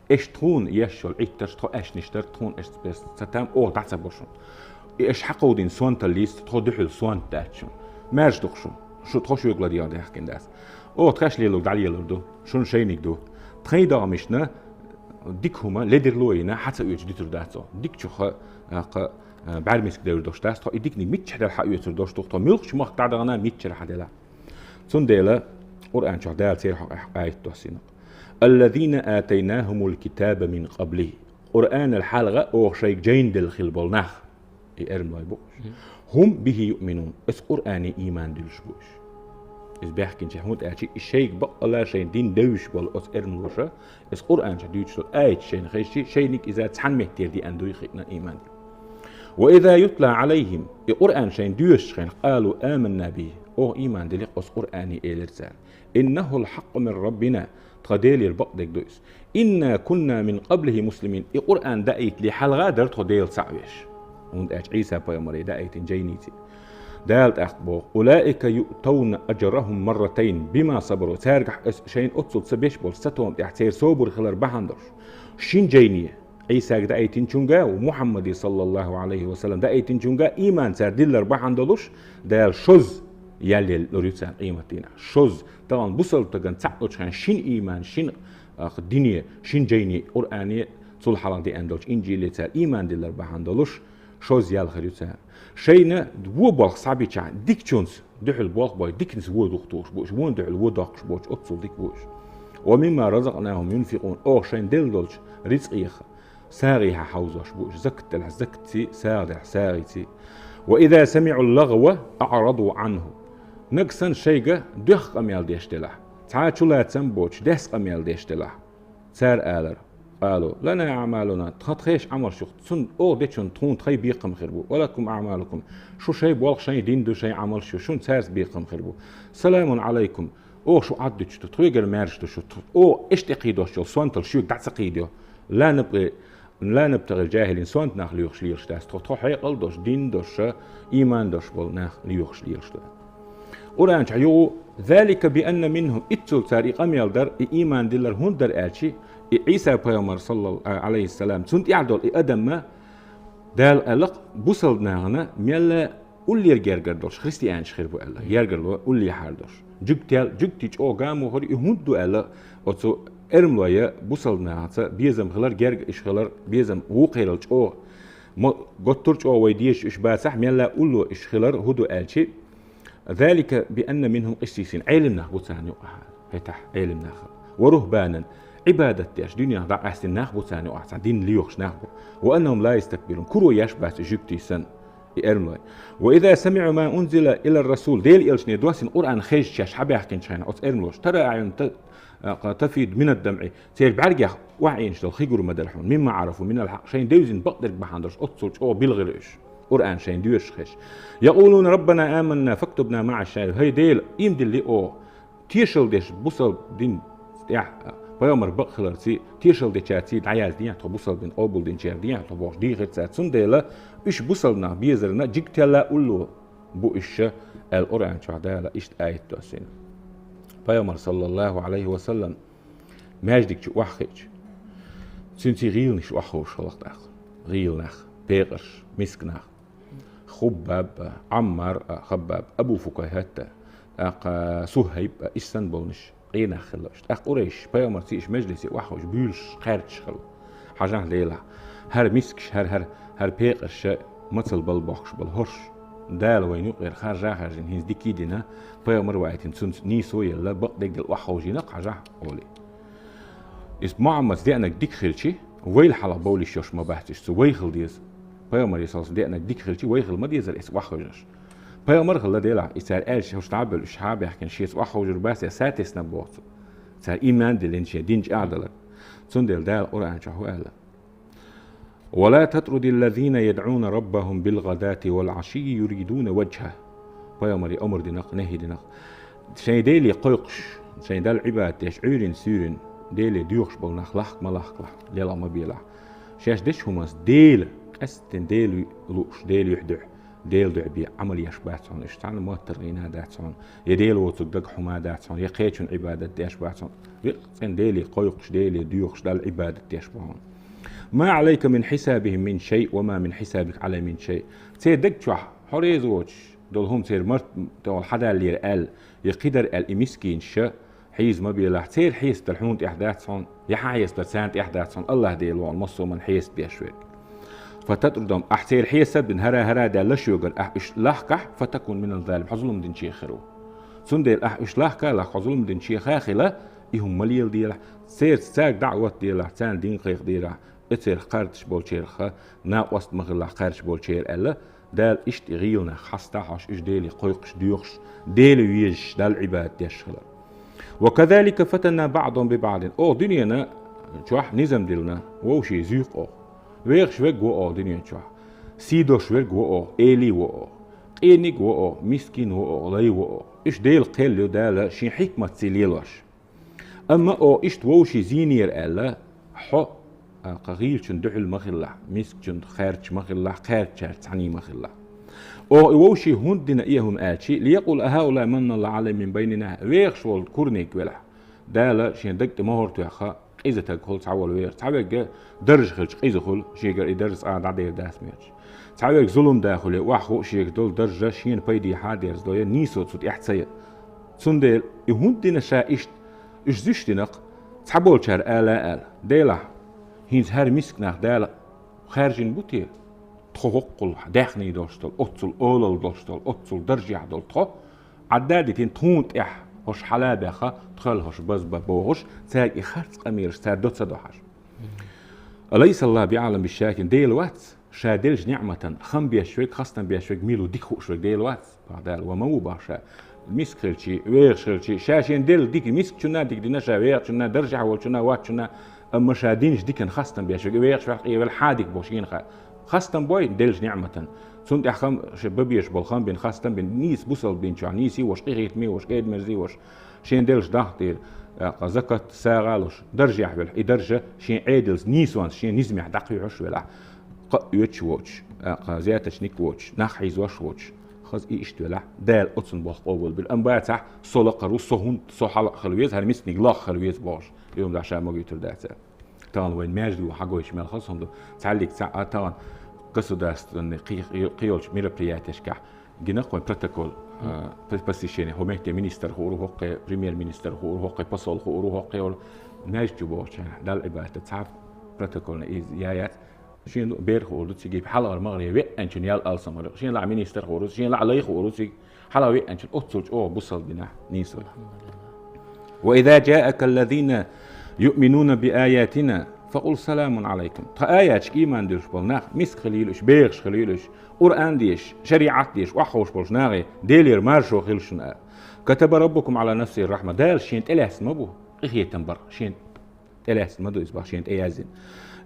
Аша тхуна еш йолу Ӏиттарш, тхо аьшнаш дара, тхуна аша ца там, оха дӀа ца бо шуна. И аша хьакховдийна сонталла йист, тхо дуьхьал сонта дац шуна. Маьрша ду-кх шу, шу тхо шуьга ладегӀа даьхкина дац. Оха тхаьш лелург дӀалелур ду, шуна шайниг ду. Тхайн догӀмашна дика хӀума ледарло а йина, хьа ца оьцуш дитур дац оха. Дикачух а, кха, а, бӀаьрмиск девр долуш дац тхо, и диканиг миччахь делахь хьа оьцур долуш ду-кх тхо, муьлххачу махка дӀадахана, миччара хьан делахь». Цундела Къуръан чохь Дала церан хьокъехь аят доссийна: «Аллазина атайнахумул китаба мин къаблихи». Къуръанал хьалха оха шайга жайна делла хилла болу нах, и эрмалой бу уьш. «Хум бихи юъминун». Оцу Къуръане ийман дуьллуш бу уьш. Иза баьхкинчехь, хӀунда аьлча и шайга баккъалла шайн дин девзаш болу оцу эрмалоша, иза Къуръан чохь дуьйцуш долу аят шайна хезчи, шайниг иза цхьана меттера деана дуй хиъна ийман. «Ва иза ютла Ӏалайхим», и Къуръан шайна доьшучу хенахь, «къалу аманна бихи», оха ийман дили оцу Къуръане, элира цара. «Иннахул хьакъу мин раббина», тхан Делера бакъдерг ду иза. «Инна кунна мин къаблихи муслимин», и Къуръан даийтале хьалха а дара тхо Дела цхьаъ веш. ХӀунда аьлча Ӏийса пайхамаре даийтина жайница. Дала тӀаккха боху: «Улаика юътавна ажрахум марратайн бима сабару». Цаьргахь аса шайна оццул ца беш болчу сатома тӀехь церан собар хилар бахьана долуш, шин жайне, Ӏийсага даийтинчуьнга ва Мухьаммаде, саллаллаху Ӏалайхи ва саллам, даийтинчуьнга ийман цара диллар бахьана долуш, Дала шозза ял еллур ю царна къематдийнахь. Шозза, тахана бусалба стагана цхьаъ долчу хенахь шин ийман, шин, а, дине, шин жайне, Къуръане, цул хьалха деана долчу Инжиле цара ийман диллар бахьана долуш, шозза ял хир ю цара. Шайна вон болх схьабичахь, дикачунца дуьхьал болх бой, диканца вон духтуш бу уьш, вон дуьхьал вон доккхуш боцуш, оццул дика бу уьш. «Ва мимма разакънахум юнфикъун», оха шайна делла долчу рицкъех сагӀи хьан хьовзош бу уьш, закат делахь закатций, сагӀа делахь сагӀийций. «Ва иза самиъу лагъва аъраду анху». Нагахь санна шайга доьхна къамел деш делахь, цхьа а чулацам боцуш, даьсса къамел деш делахь, цара алара: «Къалу лана аъмалуна», тхан тхешан Ӏамалш ю-кх, цунна оха дечунна тхуна тхайн бекхам хир бу. «Ва лакум аъмалукум», шу шайн болх, шайн дин ду, шайн Ӏамалш ю, шуна цаьрца бекхам хир бу. «Саламун Ӏалайкум», оха шу Ӏад дуьтуш ду, тхоьгара маьрша ду шу, тх-, оха аша тӀекхийдош йолу сонталла шуьга дӀа ца кхийдайо. «Ла наб-, ла набтагӀил жахилин», сонта нах лоьхуш лелаш дац тхо, тхо хьекъал долуш, дин долуш, ийман долуш болу нах лоьхуш лелаш ду. Къуръан чохь юху: «Залика би анна минхум», иццул цара и къамел дар, и ийман диллар хӀунда дара аьлчи, и Ӏийса пайхамар, саллал-, а, Ӏалайхиссалам, цунна тӀехь долу и адамма, Дала аьлла-кх, бусалба нахана мелла уллера гергара долуш христианаш хир бу аьлла, гергарло уллехьара долуш. Жуьгтел, жуьгти чӀогӀа гамо хир, и хӀунда ду аьлла, оцу эрмалойн бусалба нахаца безам хилар, герга иш хилар, безам вукхерал чӀогӀа, мо-, готтур чӀогӀа вай дезаш уьш бацахь, мелла улло иш хилар хӀун ду аьлчи, «Залика би анна минхум къиссисин», Ӏелим нах бу царна юкъахь, хӀетахь Ӏелим нах. «Ва рухбанан», Ӏибадат деш, дуьненах дӀакъаьстина нах бу царна юкъахь, цхьа дин лоьхуш нах бу. «Ва аннахум ла ястакбирун», куро еш бац и жуьгти санна, и эрмалой. «Ва иза самиъу ма унзила илар расул», Делан элчане доссийна Къуръан хезча шаьш хьабаьхкинчу хенахь оцу эрмалоша, «тара аъюнахум та-, а, тафиду минад дамъи», церан бӀаьргех охьаийна долу хи гур ма дара хьуна, «мимма Ӏарафу минал хьакъ», шайна девзина бакъдерг бахьана долуш оццул чӀогӀа билггӀира уьш, Къуръан шайна доьшуш хезча. «Якъулуна раббана аманна фактубна маъаш шахидин». ХӀай Дела, ийман дилли оха, тешалла деш бусалба дин тӀехь пайхамар бакъ хиларций, тешалла дечарций дӀаяздехьа тхо, бусалба дин къобалдинчарах дехьа тхо бохуш дийхира цара. Цундела уьш бусалба нах безарна жуьгтел а улло бу уьш ша, аьлла Къуръан чохь Дала иштта аят доссийна. Пайхамар, саллаллаху Ӏалайхи ва саллам, маьждиг чу охьахиъча, цуьнций гӀийланаш охьаховшуш хилла-кх тӀаккха. ГӀийла нах, пекъарш, миска нах. Хуббаб а, Ӏаммар а, Хаббаб, Абу Фукайхат а, тӀаккха Сугьайб а, иштта санна болнаш къен нах хилла уьш. ТӀаккха къурайш пайхамарций иштта маьждиге охьаховшуш буьйлуш, кхаьрдаш хилла. Хьажахь делахь, хӀара мискаш, хӀара, хӀара, хӀара пекъарш мацалла бала бохкуш болу хӀорш. Дала вайна юкъера харжа а хаьржина, хӀинца дика а дина, пайхамар а ваийтина, цуьнца нийсо а елла, бакъдерг дела охьаховшийна-кх хьажахь, олий. Иза Мухьаммадца деанарг дика хилчи, вайл хьалха бовлуш йолуш ма бац уьш, цу вай хила деза. Пайхамаре, саллаллаху Ӏалайхи ва саллам, деанарг дика хилчи, вай хила ма дезара иза охьахевшинарш. Пайхамар а хилла делахь, и цара аьлча хӀуш дӀа а бевлла, уьш хьа а баьхкина, шеца охьаховшур бац, я сатесна боху цо, цара ийман диллина шен дин чӀагӀдалар. Цундела Дала Къуръан чохь хӀун аьлла? «Ва ла татрудиллазина ядӀуна раббахум билгӀадати вал Ӏашийи юридуна важхьаху». Пайхамаре омра дина-кх, нахьи дина-кх. Шайн Деле кхойкхуш, шайн Далла Ӏибадат деш, Ӏуьйрин суьйрин Деле доьхуш болу нах лахка ма лахкалахь, лелха ма белахь. Шаьш дечу хӀуманца Дела, къаьсттина Дела лууш, Дела юьхь дуьхьа, Дела дуьхьа бен Ӏамал еш бац хьуна, уьш цхьана моттаргӀина дац хьуна, я Дела воцург дагахь хӀума дац хьуна, я кхечун Ӏибадат деш бац хьуна. Виккъа цӀена Деле кхойкхуш, Деле доьхуш, Далла Ӏибадат деш бу хьуна. ما عليك من حسابهم من شيء وما من حسابك عليهم من شيء. Церан даг чохь хьо реза воцуш долу хӀума церан март тӀехула хьадаллера аьлла, я кхидӀа аьлла и мискинаш ша хьийза ма белахь, церан хьесап дар хьуна тӀехь дац хьуна, я хьан хьесап дар царна тӀехь дац хьуна, АллахӀ Дела ву хьуна массо а хӀуманна хьесап деш верг. فتطردهم, ахь церан хьесап а дина, хӀара-хӀара а даьлла шуьгара, ахь уьш лахкахь, فتكون من الظالمين, хьо зулам динчех хир ву. Цундела ахь уьш лахка а лахка, хьо зулам динчех а хила, и хӀума ма леладелахь, церца цаьрга даӀват делахь, царна дин кхайкхаделахь, и церах кхардаш болчарах накъост ма хилалахь кхардаш болчеран аьлла, Дала иштта и гӀийла нах хьаста хьожуш, уьш Деле кхойкхуш, доьхуш, Дела везаш, Далла Ӏибадат деш хилар. وكذلك فتنا بعضهم ببعض. Оха дуьненан чохь низам диллина, вовшийн зуьйх оха. Вехаш верг ву оха дуьнен чохь. Сий долуш верг ву оха, элий ву оха. Къениг ву оха, мискин ву оха, лай ву оха. Уьш Делан кхел ю, Дала шен хьикматций лелош. Амма оха иштта вовшийн зийнера аьлла, хьо, а, кху гӀийлачун дуьхьал ма хилалахь, мискачун кхаьрдаш ма хилалахь, кхаьрдачаьрца цхьаьний ма хилалахь. Оха и вовшийн хӀунда дина и хӀума аьлча, ليقولوا هؤلاء من الله عليهم من بيننا, вехаш волу курниг велахь, Дала шен даг тӀе могӀар тоьхна, къиза таг хуьлу цхьаволу вер. Цхьаверг даржа хилча къиза хуьлу, шегара и даржа цкъа дӀадер дац моьттуш. Цхьаверг зулам да хуьлу, охьахуу шега долу даржа шена пайдехьа дерзадо, я нийсо цу тӀехь ца я. Цундела и хӀунда дина ша иштта, уьш зуьш динарг, цхьаболчара ала аьлла: «Делахь, хӀинца хӀара миска нах Дала хаьржина бу те? Тхо хӀоккхул даьхний долуш долу, оццул олалла долуш долу, оццул даржехь долу тхо, Ӏадда а дитина, тхуна тӀехь хӀорш хьала а баьхна, тхол хӀорш базбан», — бохуш, цаьрга и харц къамелаш цара до ца до хьажа. «أليس الله بأعلم بالشاكرين», Дела вац ша деллачу ниӀматан хам беш верг, хастам беш верг, мила ву, дика хууш верг Дела вац? Бах Дала, ва ма ву бах ша. Миска хилчий, вехаш хилчий, ша шен делла дика, мискачунна а дика дина ша, вехачунна, даржехь волчунна, воцчунна, амма ша динчу дикан хастам беш верг, вехаш ваьхьа къевелла хьан дика бо шена хаьа. Хастам бой деллачу ниӀматан. Цунна тӀехь хам, ша бан безаш болу хам бина, хастам бина, нийса бусалба дин чохь, нийса йолуш, къинхетаме йолуш, кӀеда-мерза йолуш, шен деллачу дахтера, а, кху закат, сагӀа а луш, даржехь велахь, и даржа шен Ӏедалца нийсонца шен низамехь дӀакхоьхьуш велахь, кхаъ оьцуш воцуш, а, кху зетачник воцуш, нах хьийзош воцуш, хаза и иштта велахь, Дала оцунна болх къобалбира. Амма бацахь, со лакхара ву, со хӀунда, со хьалха хила веза, хӀара мисканиг лахха хила веза бохуш, и хӀума дӀа ша магуьйтур дацара. Тахана вайн маьждиге хьагойтуш мел хаза хӀума ду. Цхьаллиг цхьа а тахана государственный кхи-, кхи-, кхийолчу мероприятиешкахь гина-кх вайн протокол, а, п-, посещение. ХӀокху метте министр хуур ву, хӀокхе премьер-министр хуур ву, хӀокхе посол хуур ву, хӀокхе олу. Маьждиг чу бохучу хенахь, Далла Ӏибадат, цхьа протоколна иза яц. Шена бер хуур ду цига, хьалхара магӀаре веанчунна ял алсам хир. Шена лаьа министр хуур ву, шена лаьа лай хуур ву цига. Хьала веанчун оццул чӀогӀа бусалба динехь нийсо. وإذا جاءك الذين يؤمنون بآياتنا فقل سلام عليكم. Тхан аяташка ийман дуьллуш болу нах, миска хилийла уьш, бехаш хилийла уьш, Къуръан дезаш, шариӀат дезаш, охьаховш болчу нахе, Делера маршо хуьлда шуна аьлла. كتب ربكم على نفسه الرحمة. Дала шена тӀелаьцна ма бу къинхетам бар, шена тӀелаьцна ма ду иза бах, шена тӀеяздина.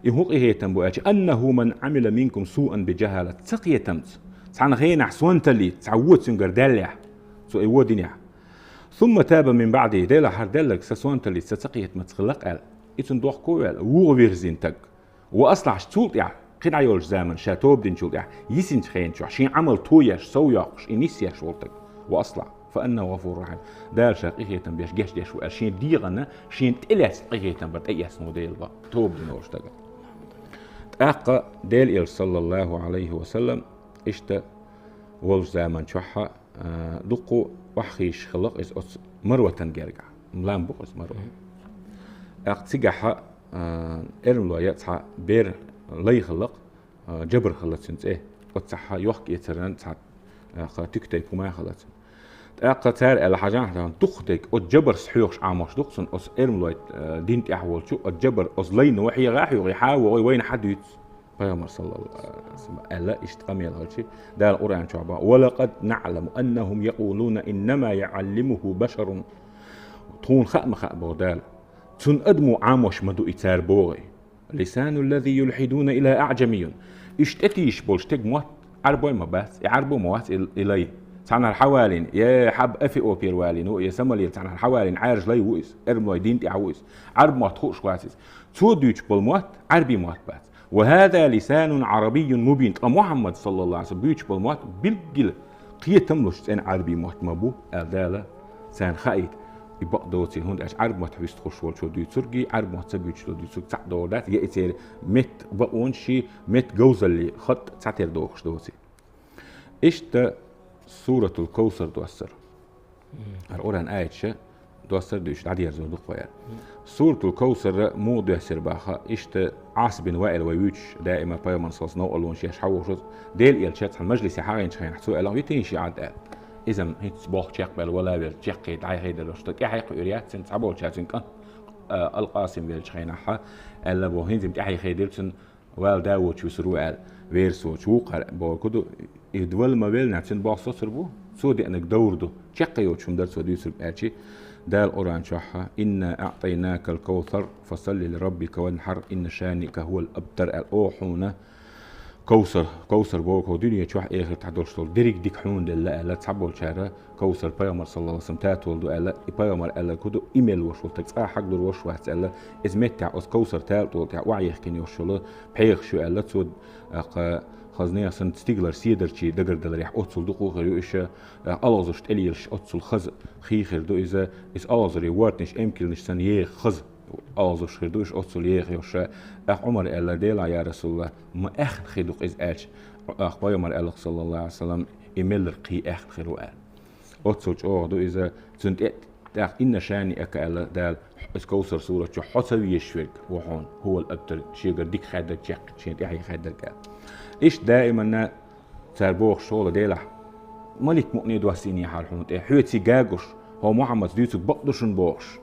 И хӀун къинхетам бу аьлча, أنه من عمل منكم سوءا بجهالة. Цакхетамца, цхьана хенахь сонталлица, цхьа вон цуьнгара даьллехь, цо и вон динехь. ثم تاب من بعده, делахь хӀара даьлларг сан сонталлица, сан цакхетамца хилла-кх аьлла, и цунна дохко а ваьлла, вуха вирзина стаг. وأصلح, цул тӀаьхьа, кхин дӀа йолчу заманахь, ша тоба динчул тӀаьхьа, йисинчу хенан чохь, шен Ӏамал тоеш, сов йоккхуш, и нисъеш волу стаг. وأصلح فإنه غفور رحيم. Дала ша къинхетам беш, гечдеш ву аьлла, шен дегӀана, шена тӀелаьцна къинхетам бар тӀеэцна ву Дела бах, тоба дина волчу стагана. ТӀаккха Делан Элча, саллаллаху Ӏалайхи ва саллам, иштта волчу заман чохь, а, дуккха охьахиъна хилла-кх иза оцу Марватан гергахь. Лам бу-кх иза Марва. ТӀаккха цигахь, а, эрмалойн цхьа бер лай хилла-кх, а, Джабр хилла цуьнан цӀе. Оццахь йохка-эцаран цхьа, а, кху туька тайпа хӀума хилла цуьнан. ТӀаккха цара аьлла хьажахь, дукхах дерг оцу Джабрс хьоьхуш Ӏамош ду-кх цунна, оцу эрмалойн, а, дин тӀехь волчу, оцу Джабр оцу лайно хьегӀахь а хьоьху, хьа а вогӀий, вайна хьадуьйцу. Пайхамар, саллаллаху Ӏалайхи ва саллам, аьлла, иштта къамел хилча, Дала Къуръан чохь боху: «ولقد نعلم أنهم يقولون إنما يعلمه بشر». Тхуна хаа ма хаьа, боху Дала, цунна адамо Ӏамош ма ду и цара боху. «لسان الذي يلحدون إليه أعجمي». Уьш тӀетийжаш болу стеган мотт Ӏарбойн ма бац, и Ӏарбо ма вац и, и лай. Цхьанхьара хьавалийна, я хьаба Эфиопера валийна ву, я Сомалера цхьанхьара хьавалийна Ӏаьржа лай ву иза, эрмалойн дин тӀехь ву иза. Ӏарба мотт хууш вац иза. Цо дуьйцуш болу мотт Ӏарбийн мотт бац. «وهذا لسان عربي مبين». Ткъа Мухьаммад, саллаллаху Ӏалайхи ва саллам, буьйцуш болу мотт билггала кхетам луш цӀена Ӏарбий мотт ма бу, аьлла Дала царна хаийта. И бакъ доцийла, хӀунда аьлча Ӏарбий мотт вистхуш волчо дуьйцургий, Ӏарбий мотт ца буьйцучо дуьйцург цхьаъ догӀур дац, я и церан метта бакъонаш ший, метта говзаллий хатӀ цхьатерра дохуш доций. Иштта Суратул Кавсар доссар. ХӀара Къуръан аяташ доссар дуьйцуш дӀадерзор ду-кх вай. Суратул Кавсар муха доьссира боху, иштта Ӏас бин Ваил вай вуьйцуш, даима пайхамар саллаллаху Ӏалайхи ва саллам новкъарлонаш еш хьан вохуш, Делан элча цхьана мажлисе хьагӀинчу хенахь цо аьлла, витийна ши Ӏад аьлла. Иза-м хӀинца болх чекхбаьлла вала вер, чекхъе дӀахьехийдалаш, тӀаьхье кхуьур яц цуьнан, цхьаболчара цуьнан кӀант, а, Ал-Къасим веллачу хенахь, аьлла боху, хӀинца-м тӀаьхьехийдира цуьнан, вала да воцуш висур ву аьлла, вер соцу вукхара бохург ду, и вала ма веллинехь, цуьнан болх соцур бу, цо деанарг довр ду, чекхъе йоцуш хӀума дара цо дуьйцург аьлчи, Дала Къуръан чохь: «إنا أعطيناك الكوثر فصل لربك وانحر إن شانئك هو الأبتر», аьлла, оха хьуна Кавсар, Кавсар боху дуьне чохь эхартахь долуш долу дерриг дика хьуна делла аьлла, цхьаболчара Кавсар пайхамар саллаллаху Ӏалайхи ва саллам татолу ду аьлла, и пайхамар аьлларг хӀун ду, и мел волуш волу стаг цкъа а хьагалур волуш вац аьлла, иза меттехь оцу Кавсар тала тӀолу тӀехь охьаехкина йолуш йолу пхьегӀаш ю аьлла, цо, а, кха, хазна яхана стигалара седарчий дагардаларехь оццул дукха хир ю иша, а, алгӀазарш тӀелелаш оццул хаза хи хир ду иза, иза алгӀазарийн вортанаш, эмкалнаш санна еха хаза алгӀазарш хир ду иша оццул еха йолуш. ТӀаккха Ӏумара аьлла: «Делахь, я Расулаллах, ма аьхна хи ду-кх иза», аьлча, тӀаккха пайхамар аьлла-кх, саллаллаху Ӏалайхи ва саллам, и мелларг кхин аьхна хир ву аьлла. Оццул чӀогӀа ду иза, цуьнан тӀе, тӀаккха «Инна шаниака», аьлла Дала, иза Кавсар сурат чу, хьо ца везаш верг ву хьуна, «хӀувал абтар», шегара дика хаьддарг чекх, шена тӀаьхье хаьддарг аьлла. Иштта даиманна цара бохуш хьола делахь, малик мукъане доссийнехьара хьуна тӀе, хьоьций гагуш, хьо Мухьаммадс дуьйцург бакъ ду шуна бохуш,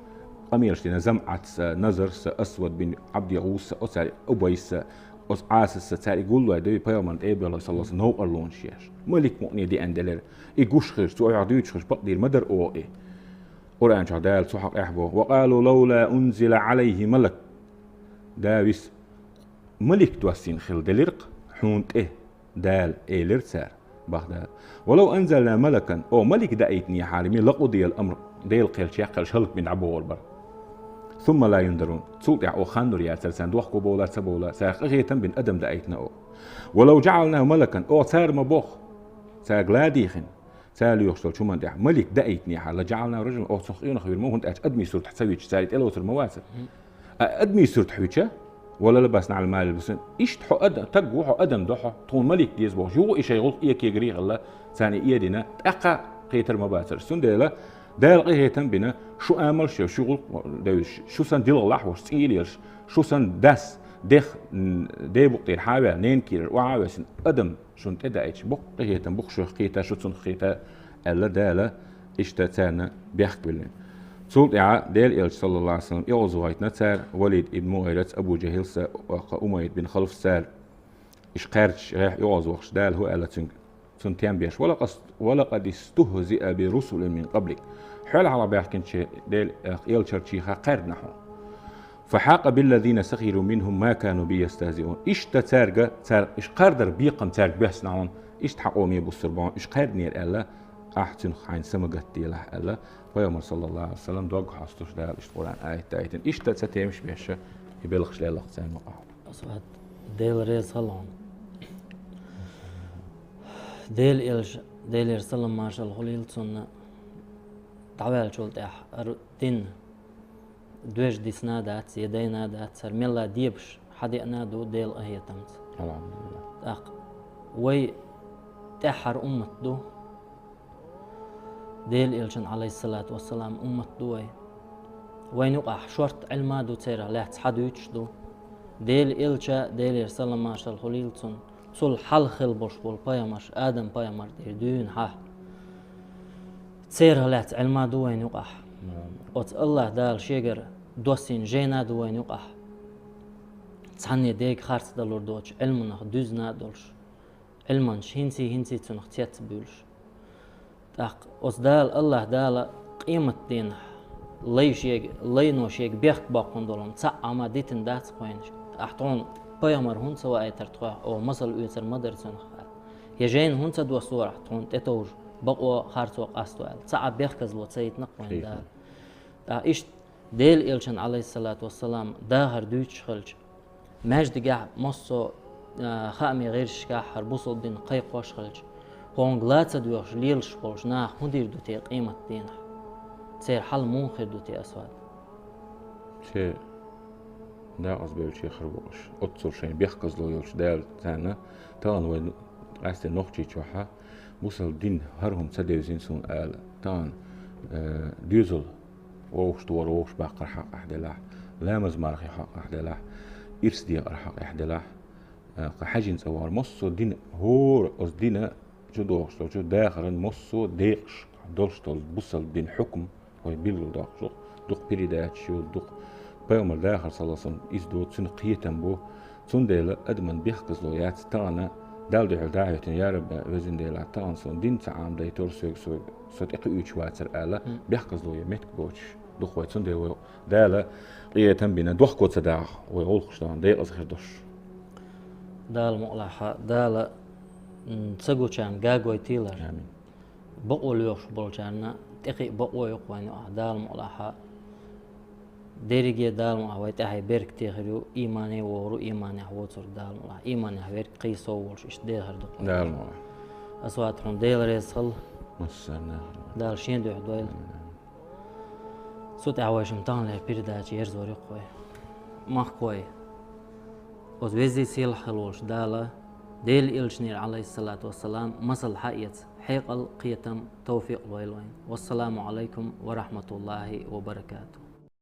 къамелаш дина ЗамӀатса, Назарса, Асвад бин Ӏабди ГӀусса, оцара Убайса, оцу Ӏасасса, цара и гуллой дуй, пайхамарна тӀе а баьлла, саллаллаху Ӏалайхи ва саллам, новкъарлонаш еш. Малик мукъане деана делира. И гуш хирча, цо хьох дуьйцуш хирча, бакъдийр ма дара оха и. Къуръан чохь Дала цу хьокъехь боху: «Ва къалу лавла унзила Ӏалайхи малак». Да вис, малик доссийна хила делира-кх хьуна тӀе Дала, элира цара, бах Дала. «Ва лав анзална малакан», оха малик даийтинехьара, ми лакъу дела амр, Делан кхел чекхъеллаш хӀаллакбина дӀабогӀур бара. «Сумма ла юнзарун». Цул тӀаьхьа оха хан лур яцара царна, дохко бовлар, ца бовлар, цара къинхетам бина адам даийтина оха. «Ва лав жаӀалнаху малакан», оха цара ма боху, цаьрга ладийхина. Цара лоьхуш долчу хӀуманна тӀехь малик даийтинехьара, «ла жаӀалнаху ражулан», оха цунах къонах вир ма ву, хӀунда аьлча адамийн суртахь ца вича, цара и тӀелоцур ма вацара. А адамийн суртахь вича, «ва ла лабасна Ӏалайхим ма ялбасун». Иштта хьо ада-, таг ву хьо, адам ду хьо, тхуна малик деза бохуш, юха и шайн гӀуллакх экагара хилла, царна и эдина, тӀаккха кхетар ма бацара. Цундела Дала къинхетам бина, шу амалш йо, шу гӀуллакх девзаш, шу санна дилгӀалахь волуш, цӀийлелаш, шу санна дас, дех, м, ден букъ тӀера хьан а ваьлла, ненан кийрара охьа а весна, адам шуна тӀедаийташ, боккха къинхетам бу-кх шух кхета, шу цунах кхета, аьлла Дала, иштта царна бехк биллина. Цул тӀаьхьа Делан элча, саллаллаху Ӏалайхи ва саллам, оьгӀазвахийтина цара, Валид ибн МугӀирас, Абу Жахьилса, Умайя бин Халфса цара, иштта кхаьрдаш гӀехь оьгӀазвахаш, Дала хӀу аьлла цуьнга, цунна тем беш: «Ва лакъас-, ва лакъад истухзиа би русулин мин къаблик». Хьол хьалха баьхкинчу Делан элчарчийха кхаьрдина хьуна. «Фа хьакъа биллазина сахиру минхум ма кану би ястазиун». Иштта цаьрга, цаьрга, иштта кхардар бекхам цаьрга боьссина хьуна, иштта хьан къоме буссур бохьуна, иштта кхаьрдинера аьлла, ахь цуьнах хьайна самагатделахь аьлла, пайхамар, саллаллаху Ӏалайхи ва саллам, дог хьостуш Дала иштта Къуръан аят даийтина. Иштта ца темаш беша, и белхаш леллакх царна юкъахь. Асад, Дела реза хила хьуна. Дела элча, Делера салам маршалла хуьлийла цунна, дӀаваьллачул тӀаьхьа ар-, дин доьжна дисна а дац, я дайна а дац, хӀара мелла дебаш хьадеана а ду Делан къинхетамца. АлхьамдулиллахӀ. ТӀаккха вай тӀаьххьара уммат ду, Делан элчан, Ӏалайхиссалату вассалам, уммат ду вай. Вайна юкъахь шортта Ӏилма а ду, церах лаьцна хьадуьйцуш ду. Делан элча, Делера салам маршалла хуьлийла цунна, цул хьалха хилла болуш болу пайхамарш, Адам-пайхамар тӀера дуьйна хьа. Церах лаьцна Ӏилма а ду вайна юкъахь. Оцу АллахӀ Дала Шегара доссийна жайна а ду вайна юкъахь. Цхьанне дега харц далур доцуш, Ӏилманах дуьзна а долуш, Ӏилманчаш хӀинций-хӀинций цунах цец а буьйлуш. ТӀаккха оцу Дала, АллахӀ Дала къематдийнахь лай шега, лайно шега бехк боккхун долу хӀума цхьаъ а ма дитина дац кхойнаш. Ахь тхуна пайхамар хӀунда ца ваийтара тхох, оха масал оьцур ма дара цунах аьлла. Я жайна хӀунда ца доссора ахь тхуна тӀетовжа, бакъо, харцо къасто аьлла. Цхьа а бехказло ца йитина кхойна Дала. ТӀаккха иштта Делан элчан, Ӏалайхиссалату вассалам, дахар дуьйцуш хилча, Маьждигехь массо а, хаамийн гӀирсашкахь хӀара бусалба дин кхайкхош хилча, хӀокхуьнга ла ца доьгӀаш лелаш болчу наха хӀун дийр ду те къематан дийнахь? Церан хьал муха хир ду те, Асвад? Церан декъазбевллачех хир бу уьш. Оццул шайн бехказло йолчу Дала царна, тахана вай къаьсттина Нохчийчохь бусалба дин хӀара хӀума ца девзина суна ала. Тахана, э, доьзал вовшахтохар вовшахбаккхар хьакъехь делахь, ламаз-мархи хьакъехь делахь, ирс декъар хьакъехь делахь, э, кху хьаьжин цӀа вахар, массо а дин, хӀора оцу дина чу догӀуш долчу дахаран массо а декъаш долуш долу бусалба дин хьукум вай билгалдоккхуш ду, дукха передачаш ю, дукха пайхамар дахар, саллаллаху алейхи ва саллям, иза ду, цуьнан кхетам бу. Цундела адаман бехказло яц тахана Далла дуьхьал дӀа а хӀоьттина: «Я Рабби, везан Дела, тахана суна дин ца Ӏамадайтура, соьга, соьга, со тӀекхуьуьйтуш вацара», — ала, бехказло ян меттиг боцуш ду-кх вай. Цундела вай Дала къинхетам бина, дохко ца даха, вай гӀуллакхаш тахана декъаза хир долуш. Дала мукъалахь, Дала, м, ца гучарна гагойтийла. Амин. Бакъо лоьхуш болчарна тӀекхиа бакъо ю-кх вайна, Дала мукъалахь. Дерриге Дала мукъалахь вай тӀаьхье беркате хир ю, иймане вогӀур ву, ийманехь воцург Дала мукъалахь. Ийманехь верг кхин сов волуш иштта дехар ду-кх вай. Дала мукъалахь. Асвад, хьуна Дела реза хуьлда. Массарна. Дала шен дуьхьа дойла. Амин. Цу тӀехь вай шуна таханлера передача ерзор ю-кх вай. Махкой, оцу везий сийлахь хила волчу Дала, Делан элчанера, алейхиссалату вассалам, масал хьаэца хьекъал, кхетам, тавфикъ лойла вайна. Вассаламу алейкум ва рахматуллахи ва баракату.